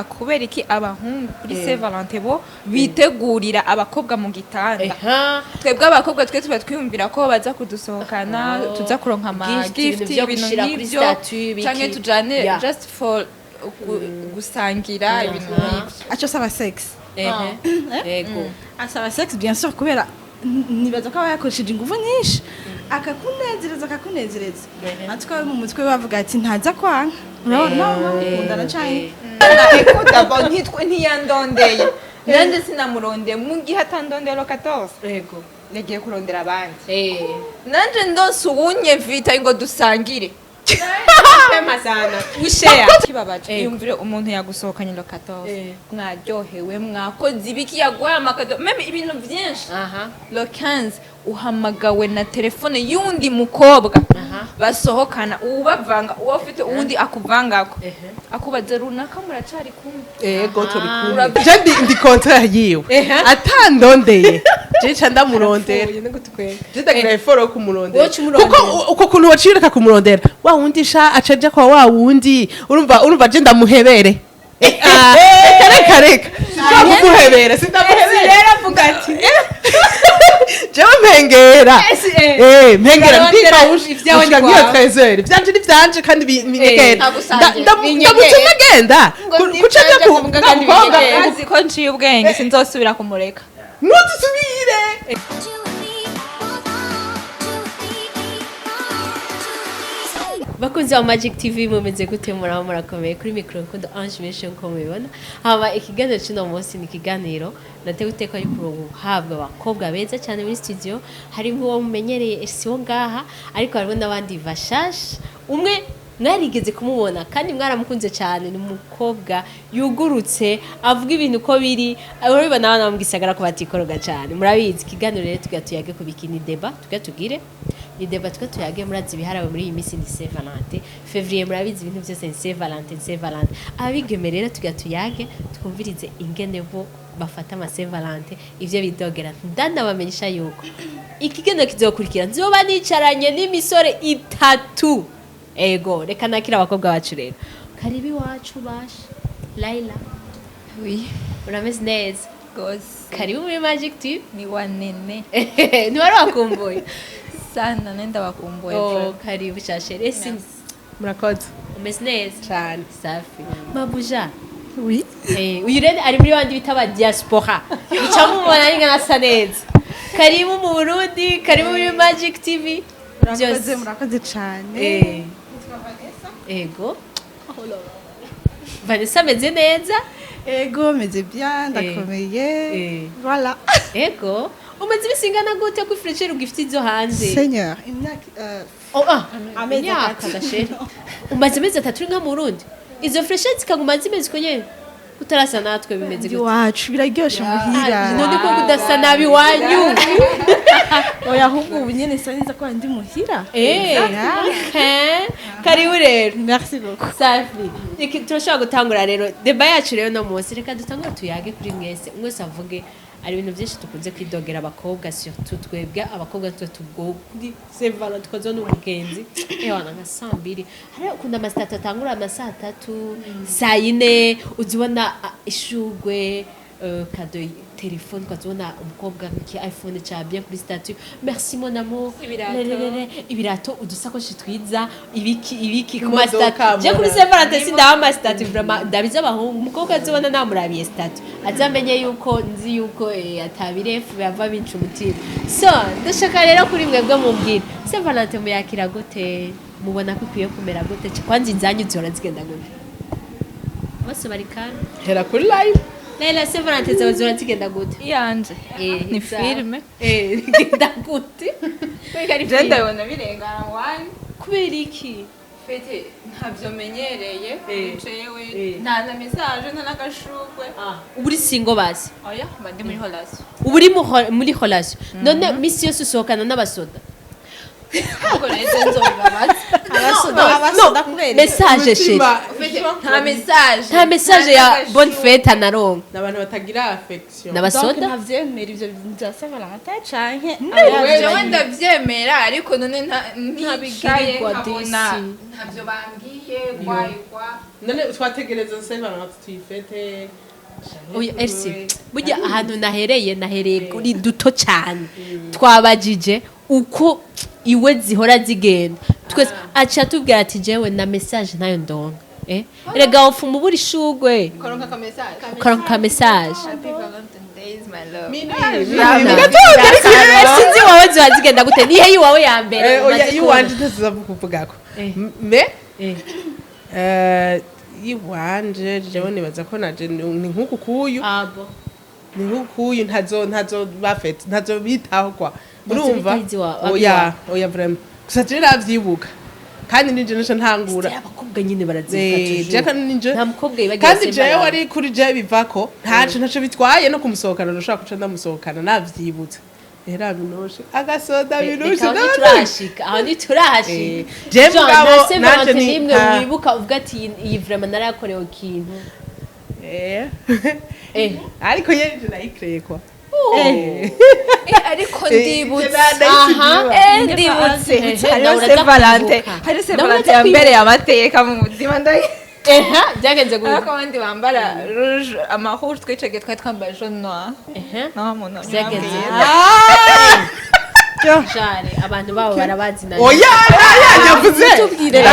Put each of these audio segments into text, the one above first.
Kubera iki abahungu kuri Saint Valentin bo bitegurira abakobwa mu gitanda? Twebwe abakobwa twe tuba twiyumvira ko baza kudusohokana, tuza kuronka ama gift, gift, ibintu vyo ibintu gushira kuri nk'ivyo, statut, ibiki. Canke tujane just for gusangira, ibintu nk'ivyo. Aco asaba sex. Ego. Asaba sex, bien sûr, kubera nibaza ko aba yakoresheje ingufu nyinshi, akakunezereza, akakunezereza. Natwe mu mutwe bavuga ati ntaza kwanka, urabona mukundana canke Écoute d'abord, ntiyandondeye, nanje sinamurondeye. Mu gihe atandondeye le 14, yagiye kurondera abandi. Nanje ndonse uwunyevita ngo dusangire. Pema sana. Ushare. Kibabaje, yumvire umuntu yagusohokanye le 14, mwaryohewe, mwakoze ibiki, yaguhaye ama cadeaux, même ibintu byinshi. Le 15 uhamagawe na telefone y'undi mukobwa basohokana, uwubavanga, uwo ufite uwundi akuvangako, akubaza runaka muracari kumwe? Ego, turi kumwe. Je ndi contraire yiwe. Atandondeye, je ca ndamurondera. Je ndagira effort yo kumurondera. Woca umurondera. Kuko uko kuntu waciye ureka kumurondera, wa wundi sha aca aja kwa wa wundi, urumva je ndamuhebere. Ah, reka, reka, reka, sinshobora kumuhebera, sindamuhebera. Rero avuga ati Jewe mpengera, mpengera. Urarondera Ndipa ivyawe ushika ni nk'iyo kwawe. 13, ivyanje ni vyanje kandi binyegera. Ntagusangira. Ndamutuma agenda. Ngo ni Kuca aja ivyanje ku kuvuga kandi mukobwa. binyegera. Azi ko nciye ubwenge, sinzosubira kumureka. Ntuzusubire. 2, 3, 4, 1, 2, 3, 1, 2, 3. Bakunzi ba Magic TV, mumeze gute? Muraba murakomeye? Kuri micro Nkundo Ange Menshi, nkuko mubibona. Haba ikiganiro cy'uno munsi ni ikiganiro natewe iteka yo guhabwa abakobwa beza cyane muri studio. Harimo uwo mumenyereye, si wo ngaha, ariko harimo n'abandi bashasha. Umwe mwarigeze kumubona kandi mwaramukunze cyane, ni umukobwa yugurutse, avuga ibintu uko biri. Urabibona abana bo mu gisagara ko batikoroga cyane, murabizi. Ikiganiro rero tugira tuyage ku bikini débat, tugira tugire ni débat, tugira tuyage. Murazi ibiharawe muri iyi minsi ni Saint Valentin, février, murabizi ibintu byose ni Saint Valentin, Saint Valentin. Abigeme rero tugira tuyage, twumvirize ingene bo bafata ama Saint Valentin, ivyo bidogera. Ndanabamenyesha yuko ikiganiro kizokurikira nzoba nicaranye n'imisore itatu. Ego, reka nakira abakobwa bacu rero. Karibu iwacu basha Laila. Oui. Urameze neza? Gose. Karibu muri Magic TV. Ni wanene. Ntiwari wakumbuye? Sana, nenda bakumbuye. Oh, karibu shashere esi. Murakoze. Umeze neza? Cyane. Safi mabuja. Oui. Uyu rero ari muri bandi bita aba diaspora, uca mubona ari nk'asa asa neza. Karibu mu Burundi, karibu muri Magic TV. Murakoze. Byose. Murakoze cyane. Ego, Vanessa ameze neza. Ego, meze bien, ndakomeye. Voilà. Ego, umaze iminsi ingana gute ko ifuriceri ugifite izo hanze? Seigneur, imyaka Oh, ah, amezi imyaka 3. Gashere, umaze amezi 3 uri nka mu Burundi, izo fraîcheur zikaguma zimeze uko nyene, utarasa natwe, bimeze gute? Iwacu biraryoshe muhira. Ah, none ko kudasa nabi iwanyu? Oya, ahubwo ubu nyene sa neza ko ndi muhira. Yeah. Okay. Karibu rero. Merci beaucoup. Safi. Turashobora gutangura rero débat yacu rero no munsi. Reka dutangure tuyage kuri mwese, umwe wese avuge. Hari ibintu byinshi dukunze kwidogera abakobwa, surtout twebwe abakobwa twe tubwo kuri Saint Valentin tukoze n'umugenzi ewana nka saa 2. Hari ukunda ama statuts atangura ama saa 3, saa 4, uzibona ishugwe, cadeau, telefone, ukazibona umukobwa ki iPhone ca bien kuri statut, "Merci mon amour." Ibirato. Lelelele, ibirato, udusakoshi twiza, ibiki ibiki ku Imodoka, ma statuts. Je kuri mura. Saint Valentin sindaha ama statuts vraiment, ndabizi abahungu. Umukobwa azobona namurabiye statut azamenye yuko nzi yuko atabirefu bava binca umutima. So ndashaka rero kuri mwebwe mumbwire, Saint Valentin muyakira gute? Mubona ko ikwiye kumera gute? Kwanza inzanyu zihora zigenda gute? Bose bari kandi. Hera kuri live. Laila, Saint Valentin zawe zihora zigenda gute? Iyanje ni filme. Bigenda gute? Kubera ari Je filme. ndabona birengana wani. Kubera iki? Fete ntabyo menyereye. Jewe nta na message, nta n'agashugwe. Uba uri single basi? Oya, mba ndi muri relation. Uba uri muri relation. None misi yose usohokana n'abasoda? Ubwo rero nzobibabaza. Abasoda, abasoda kubera? Message, chérie. Fete nta message. Nta message ya bonne fête anaronka? Ni abantu batagira affection. Donc N'abasoda. ntavyemera ivyo bya Saint Valentin canke? Jewe ndavyemera, ariko none nticaye Ntabigirwa nkabona disi. ntabyo bambwiye. Kwa None twategereza Saint Valentin tuyifete? Oya, Elsie, burya ahantu nahereye kuri duto cyane, twabajije uko iwe zihora zigenda twese, aca atubwira ati jewe na message ntayo ndonka. Erega wofuma ubura ishugwe Koronka ka message. Ukaronka ka message. Happy Valentine Days, my love. Sinzi wowe ziba zigenda gute, nihe iwawe ya mbere Oya, umaze kubona? Iwanje ntasiza kuvugako. Me iwanje jewe nibaza ko naje ni nk'uku kuyu. Abo. Ni nk'uku kuyu, ntazo bafete, ntazo bitaho kwa Ntazo urumva. bitaho Oya, oya, vraiment, gusa je navyibuka kandi nije naca ntangura. Stella, abakobwa nyine barazibuka Je toujours. kandi nije Nta mukobwa yibagira kandi Saint jewe Valentin. ari kuri je bivako, ntaco bitwaye no kumusohokana, ndashobora kuca ndamusohokana navyibutse, era binoshe agasoda binushe. Reka, aho ntiturahashika, aho ntiturahashika. Je Jean, mugabo, nta Saint nanje Valentin ni n'imwe wibuka uvuga ati iyi vraiment narayakorewe ikintu? Ariko yeje nayikreye kwa. Ariko ndibutse. Aha. Ndibutse. Ehe, Hariho nawe uraza Saint Valentin. kwibuka. Hariho Saint Nawe Valentin uraza ya mbere y'amateka mu buzima ndayi. Eha, byagenze gute? Ariko abandi bambara rouge, ama rouge, twicaye twari twambaye jaune noir. No muntu. Byagenze jare abantu babo barabazi na Oya, oya, yavuze. Tubwire.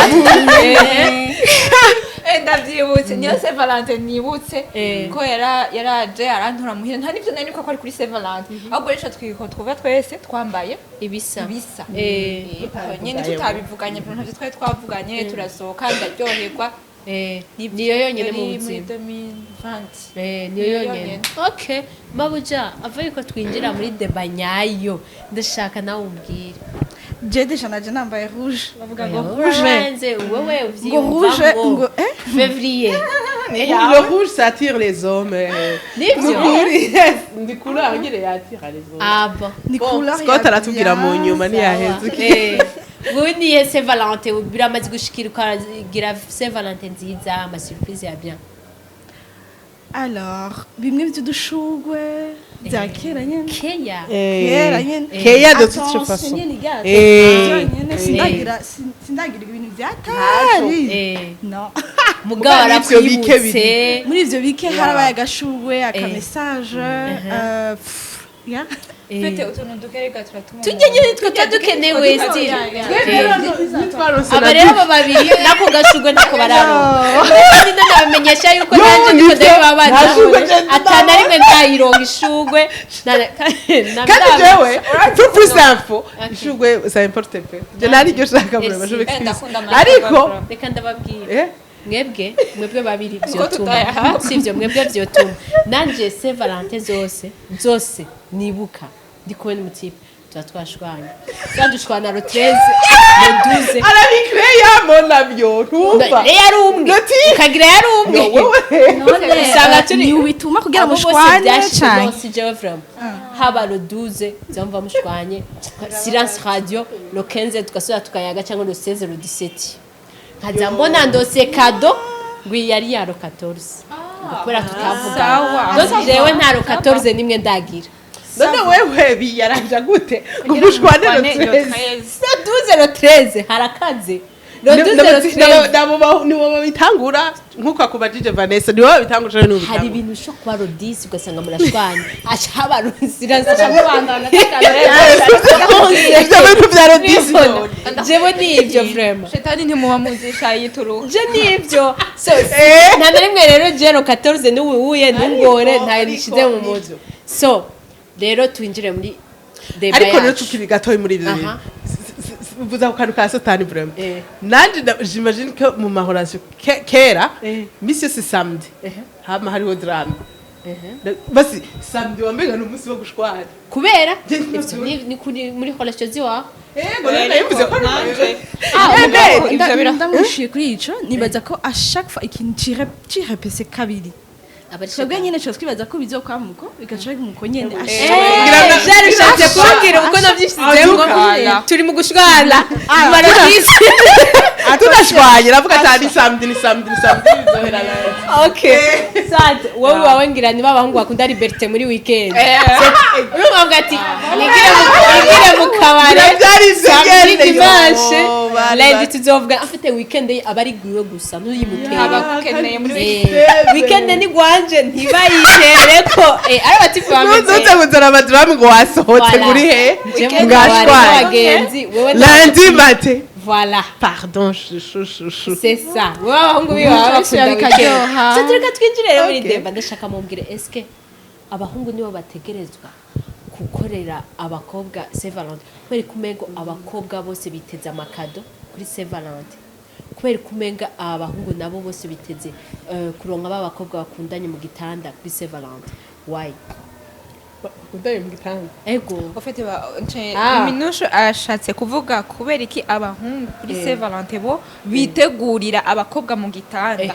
Ndabyibutse, niyo Saint Valentin nibutse ko yaraje arantura muhira, nta nibyo nari niko ko ari kuri Saint Valentin, ahubwo rero twiko twuva twese twambaye ibisa. Ibisa. Nyine tutabivuganye, ntavyo twari twavuganye, turasohoka, ndaryoherwa. Niyo yonyine mu Yari muri buzima? 2020. Niyo Niyo yonyine. yonyine. Okay, mabuja, ava yuko twinjira muri débat nyayo, ndashaka nawe umbwire. Je déjà naje nambaye rouge, bavuga ngo rouge. Rouge wewe Ngo rouge uvyiyumvamo. Ngo Février. Le rouge, ça attire les hommes. Nivyo. Nukuri, yes, ni couleur nyine yattire les hommes. Ah bon. Ni Bon, couleur Scott ya aratubwira mu nyuma ntiyaheze. Wowe niye Saint Valentin biramaze gushikira ukagira Saint Valentin nziza, ama surprise ya bien? Alors bimwe by'udushugwe bya kera nyene. Keya. Kera nyene. Keya de toute Attention, façon. nyene gato. Byonyene sindagira ibintu byatari. No. Mugabo Mugabo ivyo bike arakwibutse. Muri ivyo bike harabaye agashugwe, aka message, pff, yeah. Fete utuntu dukereka turatuma. Tujye nyine twe tuba dukenewe style. Ntitwaronse Aba na rero aba babiri nako gashugwe ntako bararonka, kandi ndanabamenyesha yuko Yo, nanjye ndiko nivyo, ndabibabaza. nta shugwe je Ata na rimwe ndayironka ishugwe. Kandi jewe, pour plus d'info, ishugwe ça importe peu, je nari iryo shaka vraiment, je m'excuse. Ndakunda amashugwe. Ariko Reka ndababwira. Mwebwe babiri Uko vyotuma tutayahawe. sivyo, mwebwe vyotuma nanje Saint Valentin zose zose nibuka ndi kumwe n'umu type tuba twashwanye, twadushwana le 13, le 12. Arabikreya mon navyo ntumva. Rero yari umwe. Le type. Ukagira yari umwe. No, wewe. Usanga turi Ni bituma kugira Abo bose mushwane byashitse cane. no, si jewe vraiment, haba le 12 byumva mushwanye, silence radio, le 15 tugasubira tukayaga, cyangwa le 16, le 17 nkaza mbona ndose cadeau ngo iyi yari ya le 14, ngo kubera tutavugana. Sawa. Donc jewe nta le 14 nimwe ndagira. None wewe biyaranja gute ngo mushwane le 13? Le 12, le 13 harakaze, le 12, le 13. Nabo nibo babitangura nkuko akubajije Vanessa, nibo babitangura canke nibo Hari babitangura? ibintu ushobora kuba le 10 ugasanga murashwanye, aca haba silence. Ivyo bintu vya le 10 none. Jewe ni ivyo vraiment. Shetani ntimuba muzisha yituruka. Je nivyo. So nta na rimwe rero je le 14 n'uwuye ntungore, ntayo nishize mu mutwe. So rero twinjire muri débat Ariko rero yacu. tukiri gatoyi muri ivyo bintu, mvuze ako kantu ka satani vraiment, nanje j'imagine ko mu ma relation kera misi yose samedi hama hariho drame. Basi samedi wamenga ni umunsi wo gushwana. Kubera Je ivyo ni kuri muri relation ziwawe. Ego, none nabivuze ko Nanje. Ebe, Ivyo Ndamushiye kuri ico, nibaza ko à chaque fois ikintu cirepese kabiri. Aba ari Twebwe shetani. nyine tuba twibaza ko bizokwamuko, bigaca bimuko nyene. Jari ushatse kumbwira uko nabyishyizemo. Voilà. Turi mu gushwana marabisi. Tunashwanye, navuga ati ni samedi, ni samedi, ni samedi, bizohera neza. Okay, sante wowe wawe ngira niba abahungu bakunda liberté muri weekend, urumva ati nigire mu kabare Ngira byari ivyo samedi, nyene. dimanche, Yo, bari lundi tuzovuga. Afite weekend ye aba ari gwiwe gusa, ntuyimuteye. Abagukeneye muri Weekend ni gwanje, ntibayitereko. Ari abatifu bameze. Ntuze kuzana amaduramu ngo wasohotse. Voilà. Muri he? Je mu kabare Mwashwanye. n'abagenzi, wewe Lundi matin. Voilà. Pardon, chouchou, chouchou. C'est ça. Wowe abahungu biwe baba bakunda weekend. Bikaryoha. So tureka twinjire rero muri Okay. débat. Ndashaka mumbwire, eske abahungu nibo bategerezwa gukorera abakobwa Saint Valentin? Kubera ko umengo abakobwa bose biteze ama cadeaux kuri Saint Valentin, kubera ko umenga abahungu nabo bose biteze kuronka ba bakobwa bakundanye mu gitanda kuri Saint Valentin, why? Bakundanye mu gitanda? Ego. Ufite Ah. Minusho ashatse kuvuga kubera iki abahungu kuri Saint Valentin bo bitegurira abakobwa mu gitanda.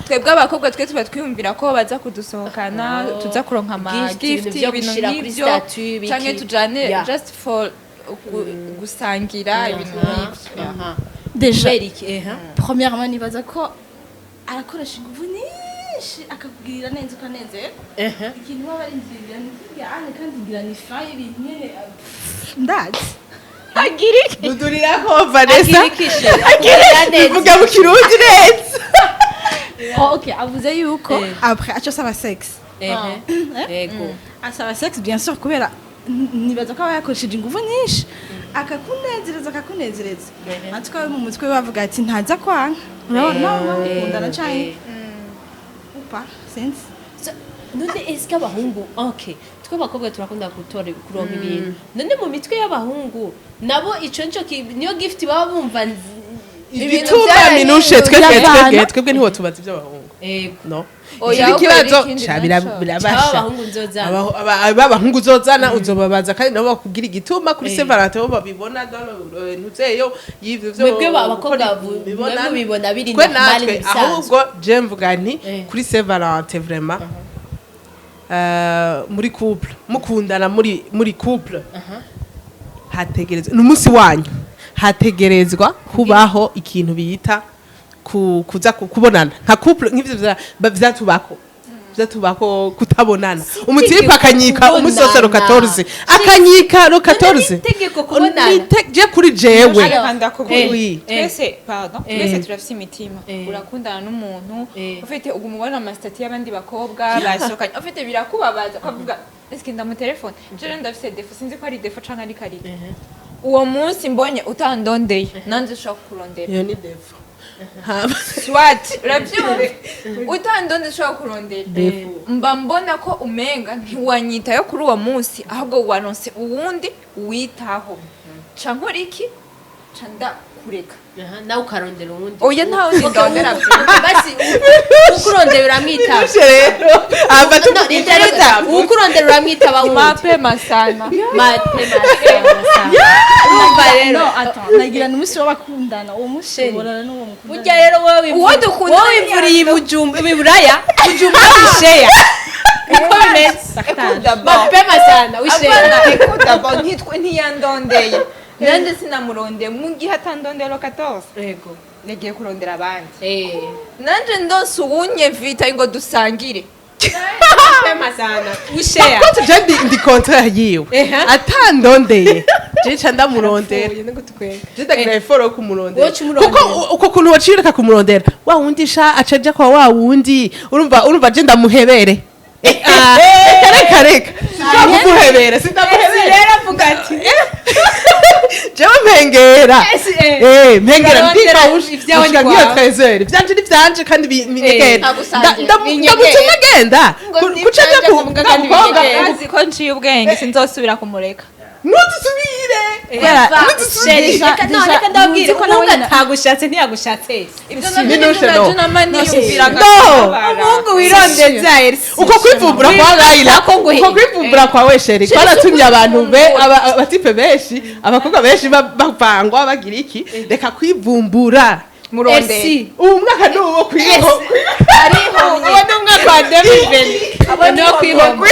Twebwe abakobwa twe tuba twiyumvira ko baza kudusohokana, tuza kuronka ama Gift, ibintu gift, vyo ibintu gushira kuri nk'ivyo, statut, ibiki. canke tujane just for gusangira, ibintu nk'ivyo. Déjà, Kubera iki? Eha. premièrement, nibaza ko arakoresha ingufu nyinshi akakugirira neza, ukanezerwa. Ikintu baba barindiriye ni kirya, kandi ngira ni fa y'ibintu nyene ndazi. Agira iki? Dudurirako, Vanessa. Agirikishe. Agira neza. Bivuga mu Kirundi neza. Oh, ok, avuze yuko après aco asaba sexe. Ehe. Ego. Asaba sexe, bien sûr, kubera nibaza ko aba yakoresheje ingufu nyinshi akakunezereza, akakunezereza. En tout cas, mu mutwe bavuga ati ntaza kwanka, urabona mukundana canke upa, sinzi. So, none eske abahungu, okay, twe abakobwa turakunda gutora, kuronka ibintu, none mu mitwe y'abahungu nabo ico nico niyo gift baba bumva Igituma, Minushe, twebwe Biravana. twebwe ntiwotubaza iby'abahungu. Ego. No. Oya, Ikindi ahubwo kibazo hari ikindi ca naco. birabasha. Abahungu nzozana. Abahungu uzozana, uzobabaza kandi nabo bakubwira igituma kuri Saint Valentin bo babibona ntuzeyo y'ivyo vyo Mwebwe abakobwa gukora mwe mubibona biri Twe normal, natwe ibisanzwe. ahubwo je mvuga nti kuri Saint Valentin vraiment, muri couple mukundana, muri couple hategerezwa, ni umunsi wanyu, hategerezwa kubaho ikintu bita kuza kubonana nka couple. Nk'ivyo vyatubako kutabonana, umu type akanyika umunsi wose le 14, akanyika le 14. Itegeko kubonana. Je kuri jewe. Reka ndakubwira. Oui. Twese, pardon, twese turafise imitima. Urakundana n'umuntu, ufite uguma ubona ama statuts y'abandi bakobwa basohokanye, ufite birakubabaza, ukavuga eske ndamutelefone? Je rero ndafise défaut, sinzi ko ari défaut canke ari qualité. Uwo munsi mbonye utandondeye, nanjye ushobora kukurondera. Iyo ni défaut. Swat urabyumva, utandondeye ushobora kurondera, mba mbona ko umenga ntiwanyitayo kuri uwo munsi, ahubwo waronse uwundi witaho. Ca nkora iki? Ca ndakureka. Aha, nawe ukarondera uwundi. Oya, nta wundi ndondera. Basi ukurondera uramwitaba. Minushe rero ava No, rita, ukurondera uramwitaba wundi. Mapema sana. Mate masana. Urumva rero. No, attends, nagira ni umunsi w'abakundana, uwo munsi ubonana n'uwo mukundana. Burya rero wowe Uwo dukundana. wowe wivuriye ibujumba, ibiburaya, bujumbura wisheya, niko bimeze. Écoute d'abord. Mapema sana wisheya. Apana, écoute d'abord, ntiyandondeye, nanjye sinamurondeye. Mu gihe atandondeye le 14, Yego. yagiye kurondera abandi. Eh. Nanje ndonse uwunyevita ngo dusangire. Mapema sana wisheya. Par contre, je ndi contraire yiwe. Atandondeye, je ca ndamurondera. Je ndagira effort yo kumurondera. Wowe uca umurondera. Kuko uko kuntu wacireka kumurondera, wa wundi sha aca aja kwa wa wundi, urumva je ndamuhebere. Ah, reka reka reka, sinshobora kumuhebera, sindamuhebera. Rero avuga ati Jewe mpengera. Eh. Mpengera. Urarondera Ndika ivyawe ushika ni nk'iyo kwawe. 13, ivyanje ni vyanje kandi binyegera. Agusangira. Ndamutuma agenda. Ngo ni Kuca aja ivyanje ku kuvuga kandi mukobwa. binyegera. Azi ko nciye ubwenge, sinzosubira kumureka. Ntudusubire. Chéri, reka no, reka ndababwire, Muzi ko nawe umuhungu atagushatse ntiyagushatse. Ibyo nabyo Minushe, nibyo no. nama niyumviraga. No. Umuhungu wirondeza Elsie. Uko kwivumbura kwa Laila, Ko nguhe. uko kwivumbura kwa we chéri kwaratumye abantu be aba types benshi, abakobwa benshi bavangwa bagira iki. Reka kwivumbura. Murondere. Elsie. Ubu mwaka ni uwo kwiho. Arihomye. Uwo ni umwaka wa 2020. Abo Ni uwo kwihoma.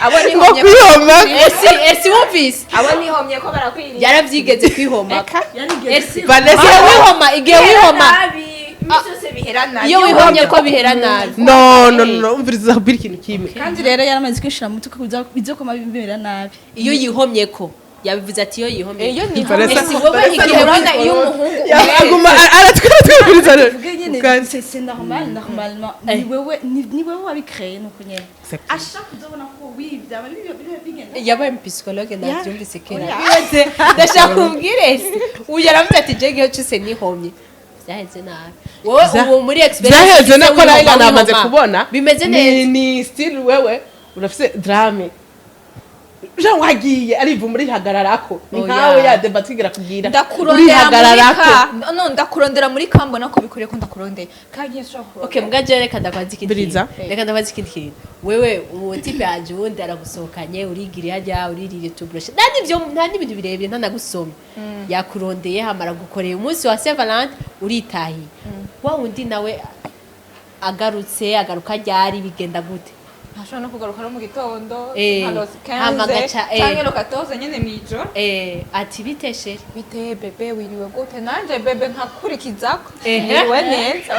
Abo Ngo nihomye. kwihoma. Elsie, Elsie wumvise? Abo nihomye ko barakwiriye. Yarabyigeze kwihoma. Elsie, Vanessa. igihe wihoma, igihe wihoma, Nabi. Imisi yose bihera nabi. iyo wihomye ko bihera nabi. No, no, no, umviriza, kubwira ikintu kimwe. Kandi rero yaramaze kwishira mu mutwe ko bizokoma bimera nabi. Iyo yihomye ko yabivuze ati iyo yihomye. Iyo nihomye. Vanessa, Elsie, wowe Vanessa igihe Urabona iyo umuhungu aguma aratwumviriza rero. Tuvuge nyene Kandi- c'est normal, normalement ni wewe, ni wewe wabicréé, nuko nyene ashaka uzobona ko oui, byaba bigenda. Yabaye psychologue, nabyumvise kera. Oya. Bibaze, ndashaka kumbwira Elsie, uyu yaravuze ati je igihe cyose nihomye byaheze nabi. Wowe ubu muri experience Vyaheze ufise, nako wihoma, Laila namaze wihoma. kubona bimeze ni, neza. Ni still wewe urafise drame, Jean wagiye ariva muri hagararako ni Oya. nkawe ya débat twigira kugira. Ndakurondera muri Urihagararako. ka no, ndakurondera muri ka, mbona ko bikwiriye ko ndakurondera kandi nshobora kurondera. Okay, mbwa je reka ndabaza ikindi Biriza. kintu. Reka ndabaza ikindi kintu. Wewe uwo type yanje, uwundi aragusohokanye, urigiriye hajya, uririre tubroshe, nta n'ivyo, nta n'ibintu birebire, nta nagusomye, yakurondeye, hamara gukoreye umunsi wa Saint Valentin, uritahiye. Wa wundi nawe agarutse, agaruka ryari? Bigenda gute? Ntashobora no kugaruka no mu gitondo Eh, nka los hama 15 agaca, eh. canke le 14 nyene mw'ijoro. Ati bite chéri? Bite bébé, wiriwe gute? Nanje bébé nkakurikizako. Ehe. Wiriwe neza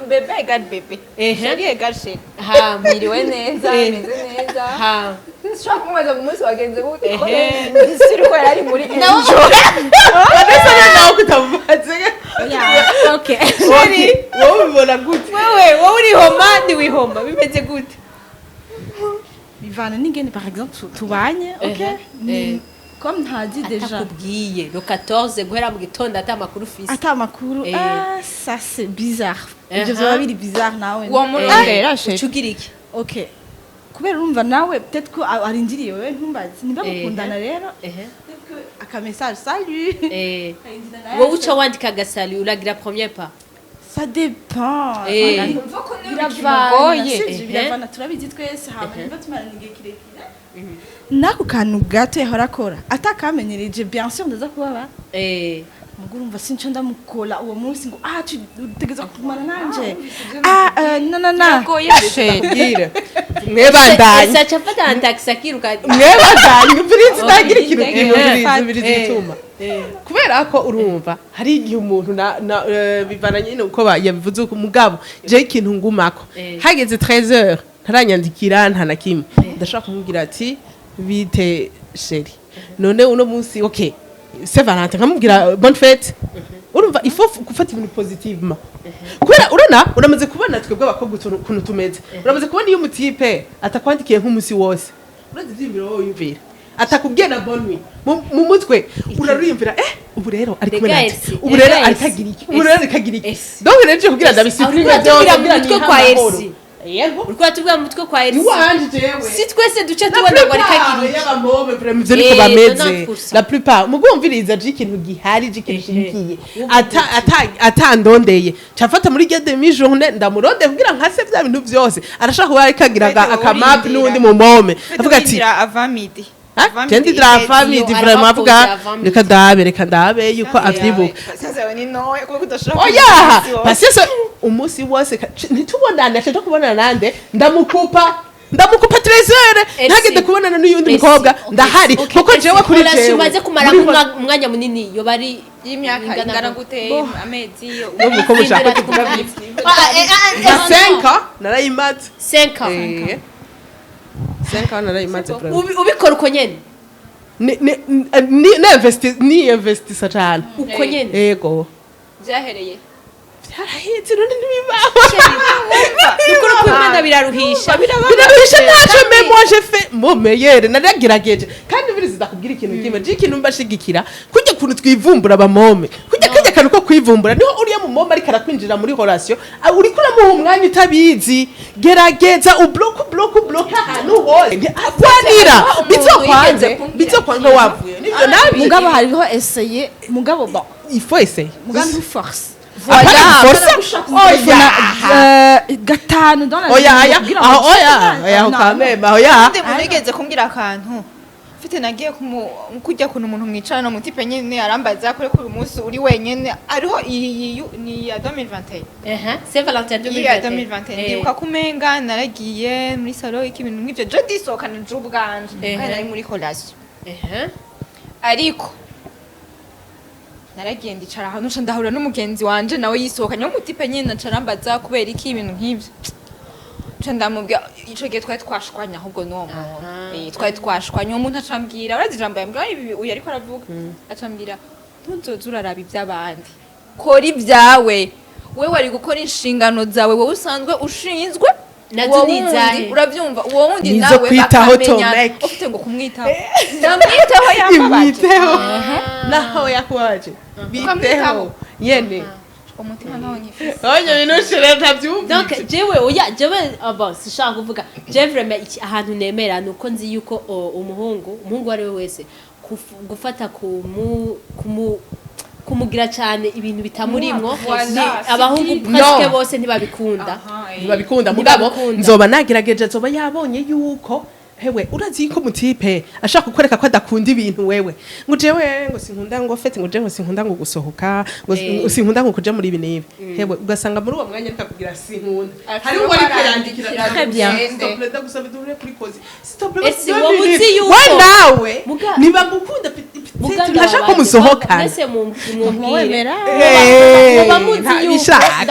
bébé égale bébé, chéri égale chéri. Hama Wiriwe neza, meze neza. Hama Sinshobora kumubaza ngo umunsi wagenze gute ko Ehe. ndisiri ko yari ari muri enjoy. Vanessa rero nawe kutamubaze. Okay. Chéri, wowe ubibona gute? Wewe, wowe urihoma, ntiwihoma, bimeze gute? Bivana n'ingene, par exemple tubanye, ok. Ehe. Ni comme ntazi déjà. Atakubwiye le 14 guhera mu gitondo, ata makuru ufise. Ata makuru. Eh. Ah, ça c'est bizarre. Aha. Ivyo vyoba biri bizarre nawe. Uwo murondera chéri. Uca ugira iki? Ok, kubera urumva nawe peut-être ko arindiriye wewe, ntumbaze nimba mukundana rero, peut-être que aka message salut. Wowe uca wandika agasali, uragira premier pas? Ça dépend. Umva ko niyo Biravana, bikimugoye. sivyo? Biravana, turabizi twese. Hama nimba tumarana igihe kirekire, n'ako kantu gato yahora akora atakamenyereje, bien sûr ndaza kubaba. Mugo urumva sinco ndamukola uwo munsi ngo ah, utegerezwa kugumana nanje, ah na na na. Biragoye chéri. Bwire mwebandanye. Ese aca afata na taxi akiruka? Mwebandanye, umviriza, utagira ikintu kimwe. Umviriza, umviriza igituma, kubera ko urumva hari igihe umuntu na bivana nyine uko yabivuze uko. Mugabo je ikintu ngumako, hageze 13h ntaranyandikira nta na kimwe, ndashobora kumubwira ati bite chéri, none uno munsi, ok, Saint Valentin, nkamubwira bonne fête. Urumva il faut gufata ibintu positivement, kubera urona uramaze kubona twebwe abakobwa ukuntu tumeze. Uramaze kubona iyo umutype atakwandikiye nk'umunsi wose, urazi ivyiyumviro wowe wiyumvira, atakubwiye na bonne nuit, mu mutwe urariyumvira ubu rero ari kumwe Rega nande? Elsie, Ubu rero rega ariko Elsie. agira iki? Ubu rero ariko agira iki? Elsie. Donc rero je kugira ndabisupprime Uriko byose uratubwira mu kugira mutwe nihe kwa amahoro. Elsie. Yego. Uriko uratubwira mu mutwe kwa Elsie. Iwanje jewe. Si twese duce tubona ngo ariko agira iki. Y'abamome vraiment ivyo niko bameze. 90%. La plupart mugumviriza je ikintu gihari, je ikintu shigikiye, ata ata atandondeye, cafata muri rya demi journée ndamurondeye kugira nkase vya bintu vyose arashaka kuba ariko agira akamapi n'uwundi mu mome, avuga ati avant midi. Ah, je ndindira avant midi vraiment, avuga reka ndabe, reka ndabe yuko avyibuka. Sasa ni noye kuko udashobora. Oya, patience, umunsi wose ntitubonane, ashaka kubonana nande, ndamukupa, ndamukupa 13h, ntagende kubonana n'uyundi mukobwa ndahari, kuko jewe kuri Relation jewe umaze kumara umwanya munini yoba ari y'imyaka ingana ingana gute? gute? Amezi? Nuko mushaka tuvuga nka 5 ans narayimaze. 5 ans? 5 ans narayimaze vraiment. Ubikora uko nyene? Ni investi, ni investisa cyane. Uko nyene? Yego. Byahereye Byarahetse, none ntibibaho. Ukuri kw'Imana biraruhisha. Biraruhisha ntacyo, mais moi j'ai fait mon meilleur, naragerageje. Kandi birizi ndakubwira ikintu kimwe, je ikintu mbashigikira kujya kuntu twivumbura abamome, kujya kajya kantu ko kwivumbura, niho uriya mumome ariko arakwinjira muri relation, uriko uramuha umwanya utabizi. Gerageza ublock, block, block ahantu hose agwanira, bizokwanze, bizokwange wavuye nivyo nabi. Mugabo hariho essayer, mugabo bon. Il faut essayer. Mugabo ntuforce. Apana guforsa, oya. Gatanu dans la Oya, journée oya. kugira ngo Aho oya. ushike. Oya, Non, quand même, oya. Undi muntu yigeze kumbwira akantu. Mfite nagiye kujya kuntu umuntu mwicarana, umu type nyene arambaza kuri ko uyu munsi uri wenyene, ariho iyi ni ya 2021. Ehe, Saint Valentin. Iya. 2021. 2021, ndibuka ko umenga naragiye muri salon, iki, ibintu nk'ivyo, je ndisohokana je ubwanje, kandi nari muri relation. Ariko naragiye ndicara ahantu, nca ndahura n'umugenzi wanje nawe yisohokanye w'umu type nyene, aca arambaza kubera iki, ibintu nk'ivyo. Nca ndamubwira, ico gihe twari twashwanye ahubwo n'uwo muntu. Twari twashwanye, uwo muntu acambwira, urazi ijambo yambwira, ibi uyu ariko aravuga, acambwira: "Ntuzoze uraraba iby'abandi, kora ibyawe, wewe wari gukora inshingano zawe, wowe usanzwe ushinzwe." Nazo Uwo ni wundi, izahe? urabyumva, uwo wundi Nizo nawe kwitaho, bakamenya. Tomek. Ufite ngo kumwitaho, ndamwitaho, yambabaje. Imwiteho naho yakubaje, biteho. Ukamwitaho. Nyene. Umutima nawo nyifise. Onye Minushe rero ntabyumvise. Donc jewe, oya, jewe abo sishaka kuvuga, je vraiment ahantu nemera nuko nzi yuko umuhungu uwo ari we wese gufata kumu kumugira cyane ibintu bitamurimwo. Voilà, abahungu si presque No. bose ntibabikunda. Ntibabikunda, mugabo Ntibabikunda. nzoba nagerageje, nzoba yabonye yuko hewe urazi ko mu type ashaka kukwereka ko adakunda ibintu, wewe ngo jewe ngo sinkunda ngo fête, ngo jewe ngo sinkunda ngo gusohoka, ngo sinkunda ngo kuja muri ibi n'ibi, hewe ugasanga muri uwo mwanya ariko akubwira sinkunda, hari uwo ariko yandikira. Très bien. S'il te plaît, ndagusaba duhure kuri kozi, s'il te plaît. Ese wowe uzi yuko- We nawe niba ngukunda Muga ntashaka ko musohokana. Mwese mumbwire. Wemera. Muba muzi yuko Ntabishaka.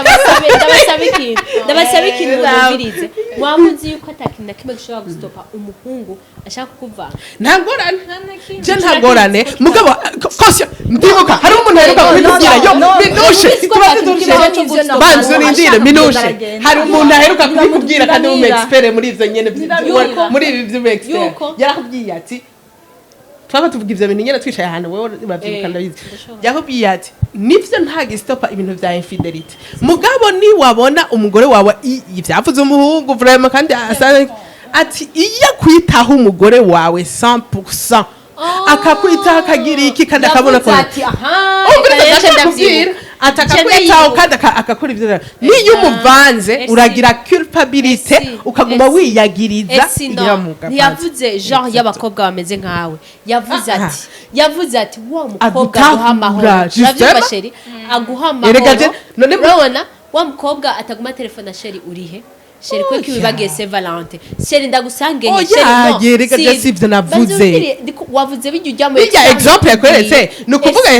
ndabasaba ikintu mwumvirize, muba muzi yuko ata kintu na kimwe gishobora gustopa umuhungu ashaka kukuvanga. Nta ngorane, je nta ngorane, mugabo kose ndibuka hari umuntu aheruka kubitubwira yo Minushe, tubaze dushe, banza urindire Minushe, hari umuntu aheruka kubikubwira kandi w'umu expert muri ivyo nyene muri ibi vy'umu expert. Yarakubwiye ati, twaba tuvuga ivyo bintu nyene twicaye ahantu, wewe urabyibuka, ndabizi, yakubwiye ati nivyo nta gistopa ibintu vya infidélité, mugabo niwabona umugore wawe ivyavuze umuhungu vraiment kandi asa ati iyo akwitaho umugore wawe 100%, akakwitaho akagira iki kandi akabona ko Yavuze ati aha. Umviriza, Reka rero ndashaka kubwira ndavyibuka. ati Nce akakwitaho ndayibuka. kandi akakora ivyo, niyo umuvanze uragira culpabilité, Esi. ukaguma Esi. wiyagiriza. Esi no Igira mu gapanze. Ntiyavuze genre y'abakobwa bameze nkawe, yavuze Ah. ati, yavuze ati wa mukobwa Agutahura, aguha amahoro. justement. Uravyumva chéri, aguha Erega amahoro. none Urabona wa mukobwa ataguma telefone: "Chéri, urihe chéri? Ko Oya. wibagiye Saint Valentin chéri, ndagusange he Oya, chéri?" No, yerega je si- sivyo navuze. Banza umbwire, wavuze bijya ujya muri Bijya exemple yakweretse ni ukuvuga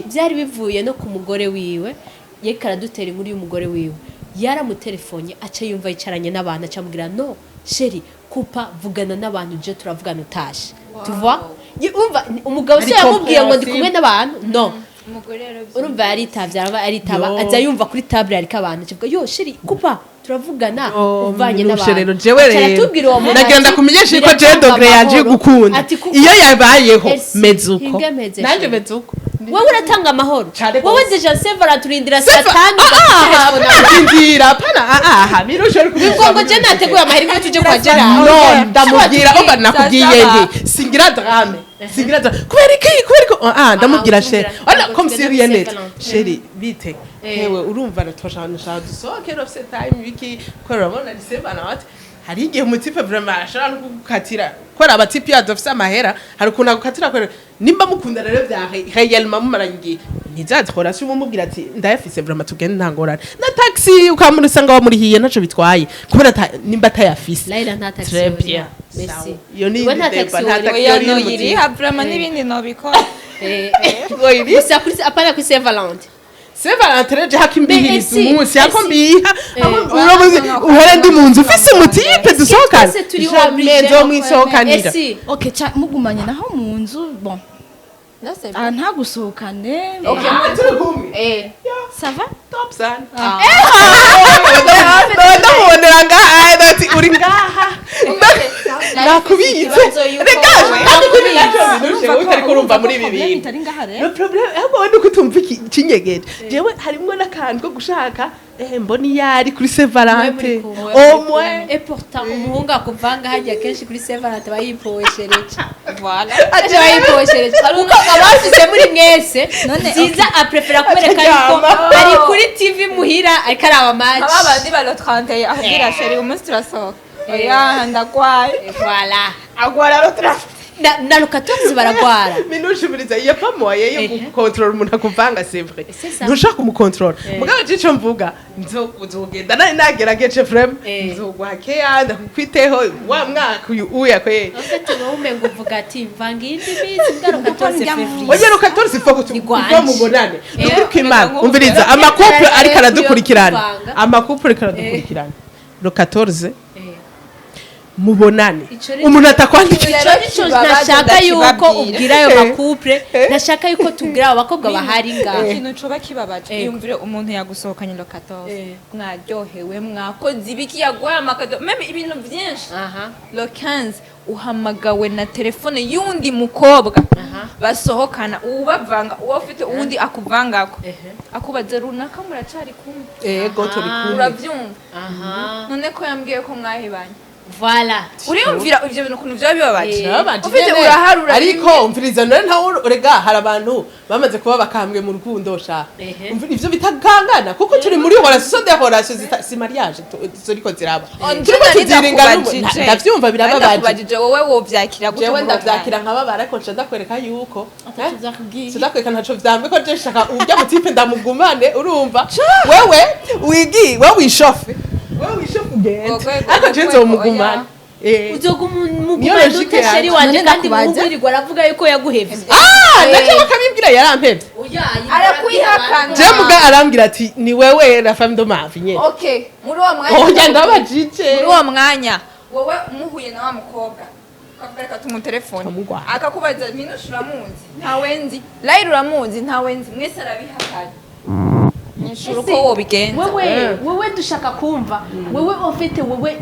byari bivuye no ku mugore wiwe, yeriko aradutera inkuru y'umugore wiwe, yaramutelefone aca yumva yicaranye n'abantu, aca amubwira: "No chéri, kupa, vugana n'abantu, je turavugana utashe." Tu vois? Umva umugabo se Ari yamubwiye ngo ndi kumwe compréhensible. n'abantu, no. Umugore rero Urumva yaritavye, araba aritaba, Yo. aza yumva kuri table hariko abantu, avuga: "Yo chéri, kupa, turavugana Oh, uvanye Minushe n'abantu." rero jewe Aca rero aratubwira uwo muntu nagenda ati, kumenyesha yuko je "Biratanga degré yanje amahoro." gukunda Ati kuko iyo yabayeho Elsie, meze uko. hinga meze Nanje chéri. meze uko. Wowe uratanga amahoro. Cane Wowe gose. déjà Saint Valentin turindira saa tanu ugatelefona. Ndindira pana, aha Minushe uri Ngo ngo je nateguye amahera ngo tuje kwa Gerard. No, ndamubwira, umva, nakubwiye nti singira drame, singira drame. Kubera iki? Kubera ko ndamubwira: Ah, "Chéri," ona comme si rien Saint n'était. Valentin. "Chéri, bite hewe, urumva natwashaka nshaka dusohoke, urafise time biki?" Kubera urabona ni Saint Valentin, hari igihe umu type vraiment ashobora no kugukatira, kubera aba type yazo afise amahera, hari ukuntu agukatira. Kubera nimba mukunda rero vya réellement mumaranye igihe, ntizazikora si umubwira ati ndayafise vraiment, tugende, nta ngorane, na taxi ukamurusanga wamurihiye, ntaco bitwaye, kubera nimba atayafise. Laila nta taxi Très yoriha. bien. Merci. Iyo ni We nta indi taxi débat, nta woriha. taxi Oya, yoriha. noyiriha vraiment, n'ibindi nobikora. Gusa kuri apana kuri Saint Valentin. Saint Valentin rero hako imbihiriza Esi, umunsi hako esi. mbiha urabuze uhere ndi mu nzu ufise umu type dusohokana, Twese turi jamais obligé. nzomwisohokanira. Esi. Okay, cha mugumanye naho mu nzu, bon, ah, ntagusohokane. Ah, turi kumwe. Ça va. Top sana, ndamubonera ngaha ati uri ngaha nakubitse, reka kandi kuri nacyo Minushe utariko urumva muri ibi bintu. Itari ngaha rero. Le problème ahubwo wowe nuko utumva ikinyegeje, jewe harimwo n'akantu ko gushaka mbona iyo ari kuri Saint Valentin au moins. Et pourtant umuhungu akuvanga hajya kenshi kuri Saint Valentin aba yipoeshereje. Voilà. Aje aba yipoeshereje kuko aba bafise muri mwese None, byiza, aprefera kubereka yuko Acaryama. ari kuri TV muhira ariko araba match. Aba bandi ba le 31 akubwira: "Chéri, umunsi turasohoka." "Oya, ndagwaye." Voilà. Agwara le 30. Na le 14 baragwara. Minushimiriza, il y a pas moyen yo gukontorora umuntu akuvanga, c'est vrai. C'est ça. Ntushaka kumukontorora, mugabo je ico mvuga, nzogenda nari nagerageje vraiment, nzoguha keya, ndakwiteho wa mwaka uyu uya kwe. En fait, wowe umengo uvuga ati mvanga iyindi minsi mbwa le 14 février. Oya, le 14 faut que Ni gwanje. tu mubonane. Nukuri kw'Imana, umviriza, Eh, ama couple ariko aradukurikirana, kuvanga. ama couple ariko aradukurikirana, le 14 mubonane. Ico ni- Umuntu atakwandikira. Ico nico nashaka yuko ubwira ayo ma couple, nashaka yuko tubwira abo bakobwa bahari ngaho. Ikintu coba kibabaje, iyumvire umuntu yagusohokanye le 14, mwaryohewe, mwakoze ibiki, yaguhaye ama cadeaux, même ibintu byinshi. Le 15 uhamagawe na telefone y'undi mukobwa basohokana, uwubavanga, uwo ufite uwundi akuvangako, akubaza: "Runaka muracari kumwe?" Ego, turi kumwe. Uravyumva? None ko yambwiye ko mwahebanye? Voilà. Uriyumvira ivyo bintu ukuntu vyaba bibabaje? Babanje Ufite nyene. uraharura. Ariko umviriza, none ntawe urega, hari abantu bamaze kuba bakambwe mu rukundo sha. Ivyo bitagangana, kuko turi muri relation, de relation zita si mariage, ziriko ziraba, turiko tuziringa. Ndavyumva, birababaje. Ndakubajije, wowe wovyakira gute Jewe muri uwo ndavyakira nkababara, ariko nca ndakwereka yuko ndakwereka ntaco vyambe ko je shaka urya mu type ndamugumane. Urumva, wewe wigi, wewe wishofe, wewe wishofe ugende, ariko je nzomugumana. Uzogumugumana Niyo logique ute, chéri yanje. wanje? None Kandi ndakubaza. muhungu aravuga yuko yaguhevye. Ah, naco bakabibwira, yarampevye. Arakwihakana. Je muga arambwira ati ni wewe la femme de ma vie nyene. Okay, muri uwo mwanya, Oya, ndabajije. muri uwo mwanya wowe muhuye na wa mukobwa, ukavuga reka tumutelefone, Tukamugwara. akakubaza: "Minusha uramuzi?" "Ntawe nzi." "Layira uramuzi?" "Ntawe nzi." Mwese arabihakanye. Nyishura uko wobigenza. Wewe dushaka kumva wewe, en fait, wewe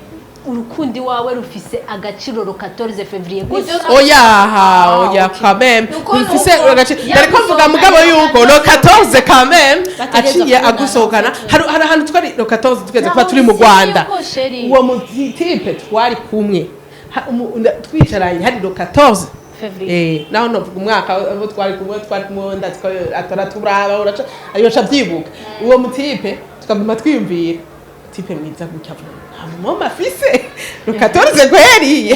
urukundi wawe rufise agaciro le 14 février gusa? Oya ha, oya, quand même Nuko mfise nuko agace nariko mvuga, mugabo yuko le 14 quand même Bategerezwa aciye kubonana. agusohokana, hari ahantu twari le 14 tugeze kuba Naho turi mu uzi Rwanda, yuko, chéri. uwo mu type twari kumwe, twicaranye hari le 14 Février. Naho novuga umwaka abo twari kumwe ndazi ko ataraturaba, uraca ayo vyibuka uwo mu type, tukaguma twiyumvira type mwiza gutya, avuga nta mumama afise le 14 kweri,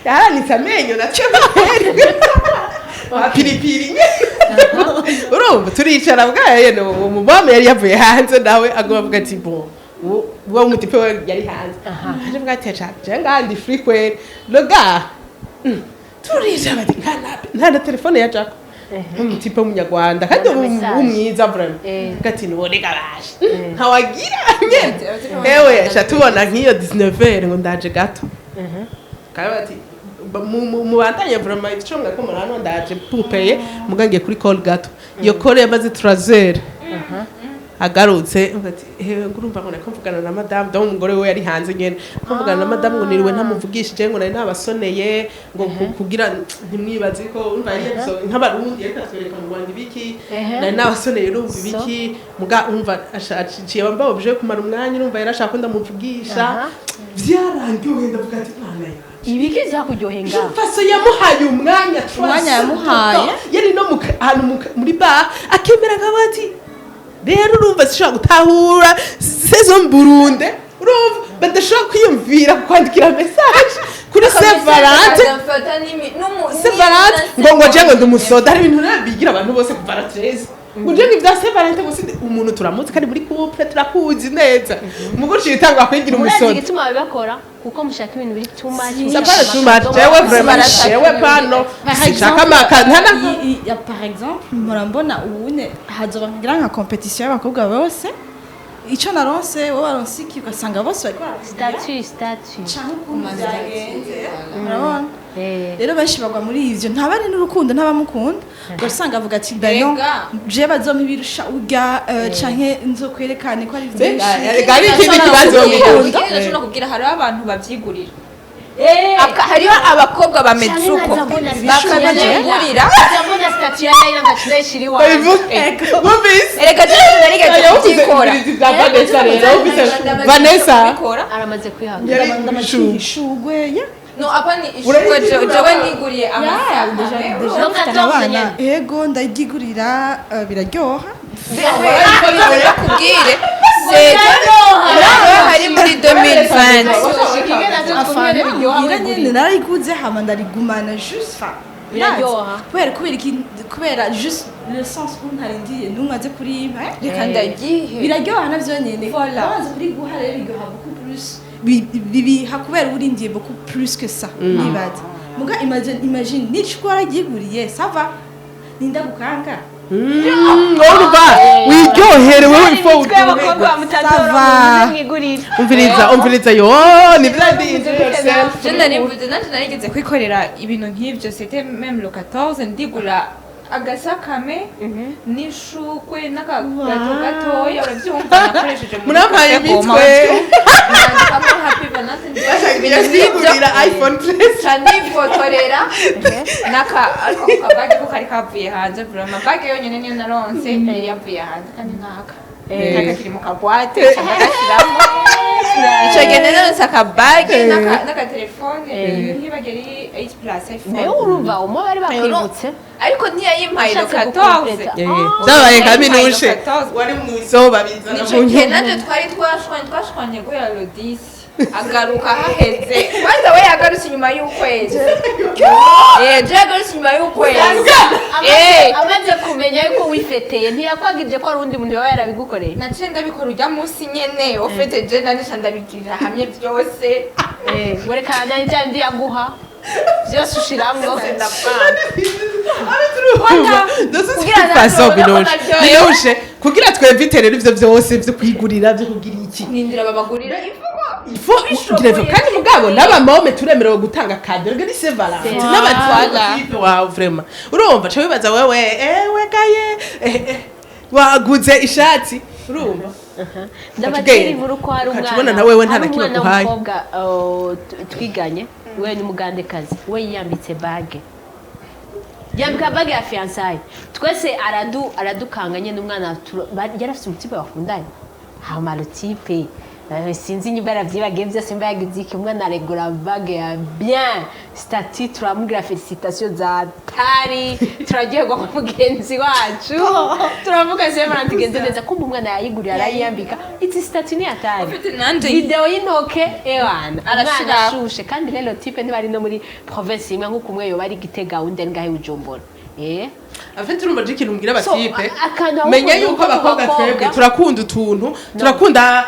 yaranitse amenyo natwe kweri piripiri. Urumva, turicara bwaye, uwo mumama yari yavuye hanze, nawe aguma avuga ati bon, uwo mu type we yari hanze aje avuga ati aca je ngandi free kweri le gars. Turicara bati nta na telefone ya Jaco, umu type w'umunyarwanda kandi Nta message. w'umwiza vraiment, gati nubone garage ntawagira nyene. Ewe sha, tubona nk'iyo 19h ngo ndaje gato, kandi bati mubandanye vraiment ico mwako murano, ndaje pupeye mugangiye kuri call gato. Iyo call yamaze 3h, agarutse ati: "Hewe, ngurumva ngo nako mvugana na madame." Donc umugore we yari hanze nyene, ko mvugana na madame ngo niriwe ntamuvugishije, ngo nari nabasoneye ngo kugira ntimwibaze ko urumva yari nk'abarundi yariko atwereka mu Rwanda ibiki, nari nabasoneye, urumva ibiki, muga umva aciye wamba obje kumara umwanya, urumva yarashaka ko ndamuvugisha. Vyarangiye ndavuga ati Mana yanjye. Ibiki vyakuryoheye ngaho? Faso yamuhaye umwanya. Umwanya yamuhaye. Yari no ahantu muri bar, akemera akaba ati rero urumva sishobora gutahura saison Burunde, urumva badashobora kwiyumvira kwandikira message kuri Saint Valentin, Saint Valentin, ngo je ngo ndumusoda. Hari ibintu rero bigira abantu bose kuva la 13, ngo je ngo ibya Saint Valentin gusa umuntu turamutse kandi muri couple turakuzi neza, umugo uciye utangwa kwigira Murazi umusoda. igituma babibakora? Kuko mushaka ibintu biri too much. Ça pas too much, jewe vraiment, jewe pano sinshaka amaka ntana. Par exemple, mpora mbona ubune hazoba ngira nka compétition y'abakobwa bose: ico naronse, wowe waronse iki, ugasanga bose bariko baravugira Statut. Canke ukuntu vyagenze, urabona? Eh. Rero benshi bagwa muri ivyo, ntabari n'urukundo, ntabamukunda, ugasanga avuga ati dayo Ega. je bazompa ibirusha urya, canke nzokwerekane ko ari vyinshi. Ega ari ikindi kibazo. Ikindi ndashobora kubwira, hariho abantu bavyigurira. Hariho abakobwa bameze uko bakabyigurira. Ndabona statut ya Laila ngacureshira iwawe. Wumvise? Erega jewe narigeze kubyikora. Bya Vanessa rero, wumvise Vanessa? Kubikora. Aramaze kwihanga. Yari Ndamaciye ishugwe ya. No, apa ni ishurwe, jewe niguriye amasaha. Déjà Donc, mfite 14 abana. nyene. Ego, ndaryigurira, biraryoha. Ndakubwire, nawe hari muri 2020. Afana ngira nyene narayiguze, hama ndarigumana juste, enfin. Biraryoha. Kubera iki? Kubera juste le sens où ntarindiye n'umwe aze kurimpa, eh? Reka ndagihe. Biraryoha navyo nyene. Voilà. Abanza kuri guha rero biryoha beaucoup plus. Bibiha kubera urindiye beaucoup plus que ça, nibaza. Muga imagine nico wararyiguriye, ça va, ninda gukanga. Urumva wiryohere wewe, ifo. Imitwe y'abakobwa mutatora. Ça va. Muze mwigurire. Umviriza, umviriza, yo ni bya enjoy yourself. Je narivuze, nanje narigeze kwikorera ibintu nk'ivyo, c'était même le 14, ndigura agasakame n'ishukwe n'akagato gatoya, uravyumva, nakoresheje muri Murampaye Café Goma, imitwe. nandikamo "Happy Valentine Day", ibintu nk'ivyo. Yigurira iPhone Plus. Ca nifotorera naka, ariko ako kabage ko kari kavuye hanze, vraiment bage yonyene niyo naronse yari yavuye hanze, kandi ntaka kari kakiri mu kabwate, ca ndagashiramo. Ico gihe naronse akabage n'akatelefone, ntibageri 8 Plus iPhone. Nayo urumva umwe bari bakwibutse. Ariko ntiyayimpaye le Ushatse 14. gukompleta. Byabaye kaminushe. 14. Wari mu isoba bizana. Nico gihe nanje twari twashwanye guhera le 10, agaruka haheze, kwanza we yagarutse inyuma y'ukwezi, je yagarutse inyuma y'ukwezi. Amaze kumenya yuko wifeteye, ntiyakwagije ko hari undi muntu yaba yarabigukoreye? Naciye ndabikora urya munsi nyene ufite, je nanje ca ndabigirira hamwe byose. Werekana nani bya bindi yaguha byose ushiramwo. Kugira Façon natwe binushe naryohewe. Binushe kugira twevite rero ivyo vyose vyo kwigurira, vyo kugira iki. Nindira babagurira ivugo. Ifo kugira, kandi mugabo n'abamome turemerewe gutanga cadeau rero ni Saint Valentin n'abatipe wawe, vraiment urumva ca wibaza wewe, ewe gaye, waguze ishati, urumva. Ndabatera inkuru ko hari umwana Ukacubona na wewe nta na hari kimwe umwana aguhaye. w'umukobwa, twiganye, we ni umugandekazi, we yiyambitse bague, yambika bague ya fiançailles, twese aradukanga nyine. Umwana yari afite umutipe bakundanye, hama le type, sinzi niba yaravyibagiye byose, mba yagize iki, umwana aregura bague ya bien, statut, turamubwira félicitations za tari, turaryoherwa kwa mugenzi wacu, turavuga se mara tugenze neza, kumva umwana yayiguriye arayiyambika, izi statut ni atari. Ufite nanje Video y'intoke, ewana umwana Arashira. ashushe. Kandi rero type ntibari no muri province imwe, nk'uko umwe yoba ari Gitega, undi ari ngahe Bujumbura. Afite, urumva je ikintu mbwira So, abatipe, akantu ahubwo menya ni yuko uko abakobwa abakobwa- twebwe turakunda utuntu, turakunda,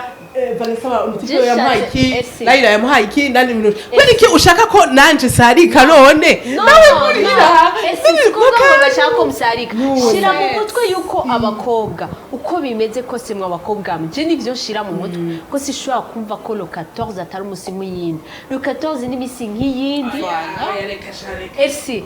Vanessa umutipe we yamuhaye iki, Ese. Laila yamuhaye iki, nani ibintu, kubera iki ushaka ko nanje sarika none No, nawe no. ngurira? Ese si kuvuga ngo bashaka ko musarika. Shira mu mutwe yuko abakobwa uko bimeze kose, mwe abakobwa mje nivyo nshira mu mutwe ko sishobora kumva ko le 14 atari umusi nk'iyindi. Le 14 ni imisi nk'iyindi. Ese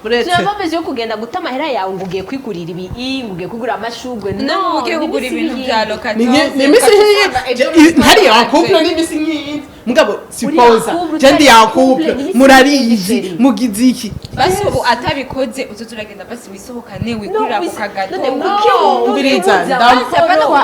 Uretse turava yo kugenda guta amahera yawe ngo ugiye kwigurira ibi, ngo ugiye kwigurira amashugwe. No, ugiye ni kugura imisi ibintu bya nk'iyindi. le 14. Ni imisi nk'iyi ntari ya couple, ni imisi nk'iyi mugabo sipoza couple, je ndi ya utari couple, couple ni imisi murarizi nk'iyi. mugize iki? Basi ubu atabikoze, uzoza uragenda basi wisohokane, wigurira No, ku kagato. none kuki Umviriza, ubuza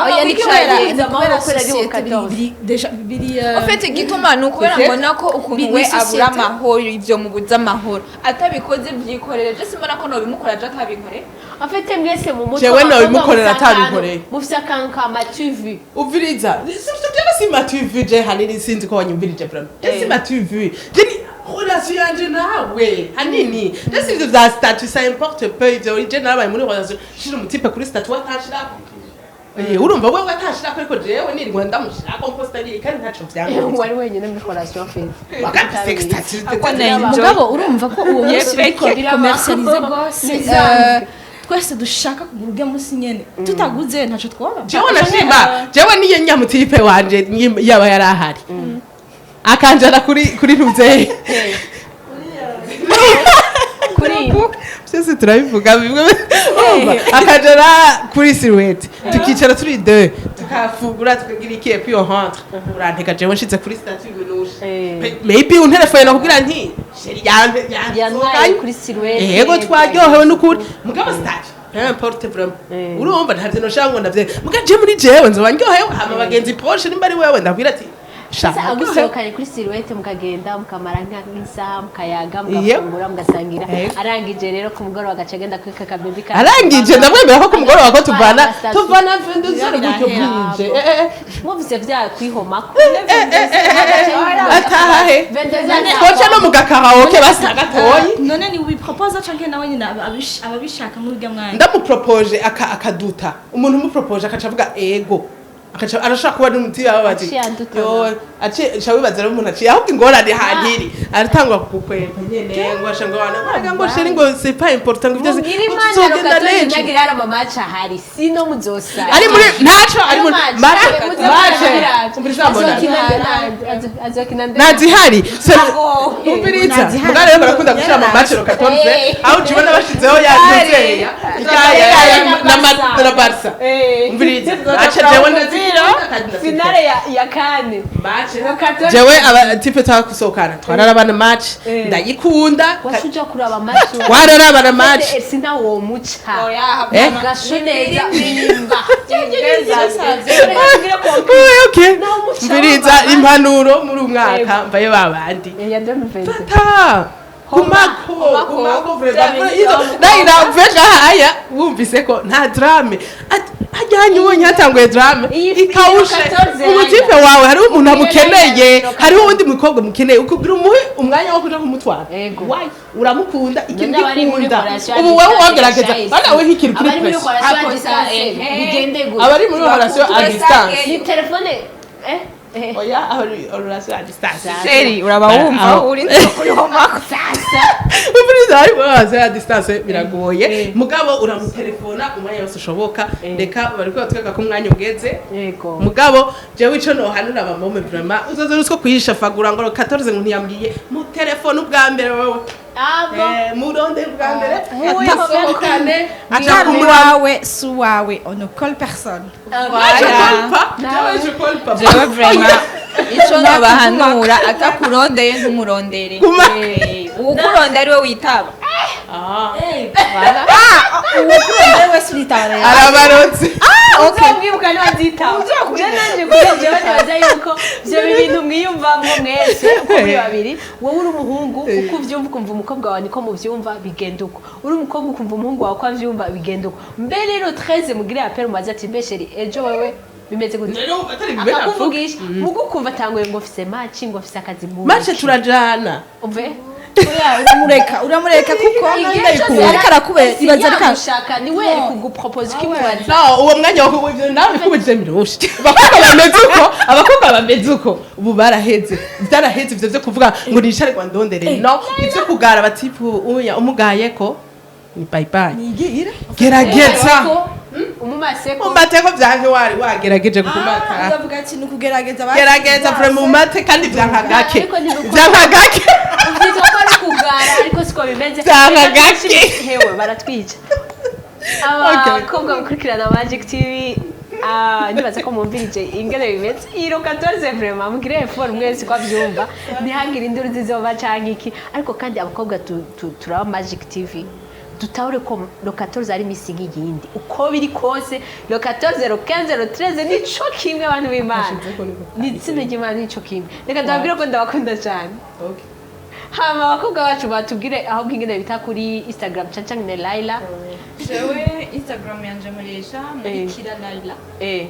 Oya, ni kubera- ni kubera kubera ari société 14. biri déjà biri Ufite igituma ni ukubera Peut-être. mbona ko ukuntu Ni we société. abura amahoro, ivyo mubuze amahoro, atabikoze vyikorere, je simbona ko nobimukora je atabinkoreye. Afite mwese mu mutwe Jewe abakobwa nobimukorera mufise akantu- atabinkoreye. mufise akantu ka m'as-tu vu. Umviriza, jewe si m'as-tu vu, je hanini sinzi ko wanyumvirije, vraiment je si m'as-tu vu, je ni relation yanje nawe hanini, je si ivyo vya statut, ça importe peu ivyo. Je narabaye muri relation shira umutipe kuri statut watashirako. Urumva wewe atashirako, ariko jewe nirirwa ndamushirako mposta kandi ntaco vyangombwa. Wari wenyine muri relation feza. Wakafise statut. Mugabo urumva ko uwo munsi uriko commercialisé gose. Twese dushaka kugura urya munsi nyene, tutaguze ntaco twaba. Jewe nashima, jewe niyo nyamutipe wanje yaba yari ahari akanjana kuri ruvyeyi. Kuri Byose turabivuga bimwe, urumva akajana kuri Silhouette, tukicara turi deux, tukafungura, tukagira iki, et puis on rentre, uranteka jewe nshitse kuri statut binushe. Maybe unterefone nakubwira nti chéri yante yantwaye kuri Silhouette. Yego, twaryohewe n'ukuri, mugabo statut peu importe vraiment. Urumva ntavyo noshaka ngo ndavye, muga je muri jewe nzoba ndyohewe, hama bagenzi proche nimba ari wewe ndabwira ati sha Ese naryohewe. agusohokanye kuri Silhouette, mukagenda mukamara nk'isaha, mukayaga, mugafungura, mugasangira, arangije rero ku mugoroba agaca agenda kuri kakabebi ka Arangije ndamwemera ko ku mugoroba ko tuvana tuvana 22 gutyo bwije. Mwumvise vyakwihomako. Ataha. he? Twoca no mu gakaraoke basi na gatoyi. None ni ubiproposa canke nawe nyine ababishaka muri urya mwanya? Ndamupropoje akaduta. Umuntu umupropoje akaca avuga ego, akaca arashaka kuba n'umuti yawe bati Aciye aduta. Yo, aciye aca wibaza rero umuntu aciye ahubwo ingorane hantiri aratangwa kukwempa nyene ngo asha ngo wana ngo chéri, ngo c'est pas important, ngo ibyo Mubwire Imana tuzogenda le 14 nejo. ntagire hari amamatch ahari, sino muzosara. Ari muri ntaco, ari muri match match. Umviriza, mbona Azokina nde? Ntazihari. Umviriza, Ntazihari. mugabo rero barakunda gushira ama match le 14, aho ujibona bashizeho ya ntuzeya ya na Barca. Umviriza, aca jewe ndazikunda kandi ndazikunda. Finale ya kane. Jewe aba type twakusohokana twararabana match, ndayikunda. Washuja kuraba match? Twararabana match. Sina wo muca. Eh? Gasho neza imba. Okay, umviriza, impanuro muri uyu mwaka mvaye babandi Ya 2022. Fata kumako kumako vraiment izo nayi navuye haya wumvise ko nta drame hajyanye ubonye hatanguye drame Iyi ikawushe. 14. Umutipe wawe hariho umuntu amukeneye, Iyo hariho uwundi mukobwa mukeneye, ukubwira umuhe umwanya wo kuja kumutwara. Ego. Why? Uramukunda ikintu None abari muri gikunda relation ubu wewe à wagerageza distance. bana we nk'ikintu kuri Abari muri pressure. relation à Akosa, distance, bigende gute? Abari muri relation à distance. Ni telefone eh. Oya, abari relation à distance. Chéri, uraba wumva Aho. uri kuyomako. Umviriza, ariko relation à distance biragoye, mugabo uramutelefona umwanya wose ushoboka. Reka bariko batwereka ko umwanya ugeze. Yego. Mugabo jewe ico nohanura abamome vraiment, uzoze rusiko kuyishafagura ngo 14 ngo ntiyambwiye, mu telefone ubwa mbere wewe. Abo. Muronde ubwa mbere Musohokane. atasohokane aca Ni kumuraba. wawe si uwawe, on ne colle personne. Je colle pas, jewe je colle pas. Jewe vraiment ico nobahanura, atakurondeye ntumurondere. Guma. Uwukuronda ari we witaba. Uwukurondeye wese uritaba rero. Arabarotse. Uzamwibuka niwazitaba. Je nanje kuri jewe nibaza yuko ivyo bintu mwiyumvamwo mwese uko muri babiri. Wowe uri umuhungu, uko uvyumva ukumva umukobwa wawe niko muvyumva, bigenda uko. Uri umukobwa ukumva umuhungu wawe uko avyumva, bigenda uko. Mbe rero 13 mugire appel, mubaze ati: "Mbe chéri, ejo wewe bimeze gute?" Rero atari bimeze. Akakuvugisha mugo ukumva atanguye ngo mfise match, ngo mfise akazi mu Match turajana. Umve. Uramureka, uramureka kuko Igihe cyose ariko arakubera ibaza ariko yagushaka niwe yari kugupropose ukimubaza. No, uwo mwanya wo ivyo nawe bikubujije mirushe. Abakobwa bameze uko, abakobwa bameze uko ubu baraheze, byaraheze ivyo vyo kuvuga ngo nicare ngo ndondere. No ivyo kugara batipu uya umugaye ko ni bye bye. Nigira. Gerageza. Umumaseko. Umate ko vyanke wari wagerageje kumata. Uravuga ati ni ukugerageza. Gerageza vraiment umate kandi vyanka gake. Ariko ntibikora. Vyanka gake. Uvyitwa ko ari kugara ariko siko bimeze. Vyanga gake. Hewe, baratwica. Abakobwa bakurikirana Magic TV, ndibaza ko mwumvirije ingene bimeze. Iyi le 14 vraiment mugire effort mwese ko avyumva, ntihagire induru zizoba canke iki. Ariko kandi abakobwa turaba Magic TV, dutahure ko le 14 ari misi nk'iyindi uko biri kose. Le 14, le 15, le 13 nico kimwe. Abantu b'Imana, ni itsinda ry'Imana, nico kimwe. Reka ndababwire ko ndabakunda cyane. Hama abakobwa bacu batubwire ahubwo ingene bita kuri Instagram canke ne Laila. Jewe Instagram yanje nkoresha Muhikira Laila.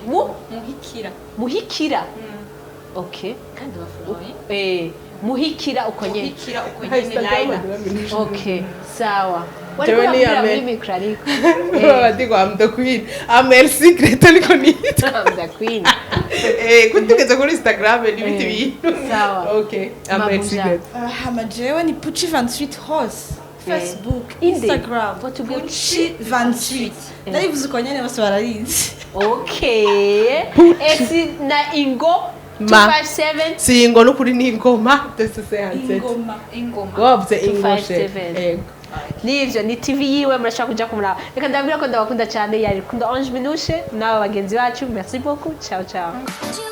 Mu Muhikira. Muhikira, okay. Kandi bafuroye. Muhikira uko nyene? Muhikira uko nyene Laila. Okay, sawa. Wari Jewe ni kurabwira ame. muri micro ariko. Bati ngo I'm the queen, I'm El Secret ariko nitwa I'm the queen. Kutugeze kuri Instagram n'ibindi bintu. Sawa. Okay, I'm El Mabuja. Secret. Hama jewe ni Pucci 28 hose, Facebook, Inde. Instagram. Watubwiye? Pucci 28, ndabivuze uko nyene bose bararizi. Okay. Esi na Ingo. Ma. 257. Si ingo n'ukuri ni ingoma ndetse se hanze. Ingoma. Ingoma. Wavuze ingo she. 257. Yego. Nivyo ni TV yiwe, murashobora kuja kumuraba. Reka ndababwira ko ndabakunda cyane. Yari Kunda Ange Minushe n'aba bagenzi bacu. Merci beaucoup, ciao ciao. You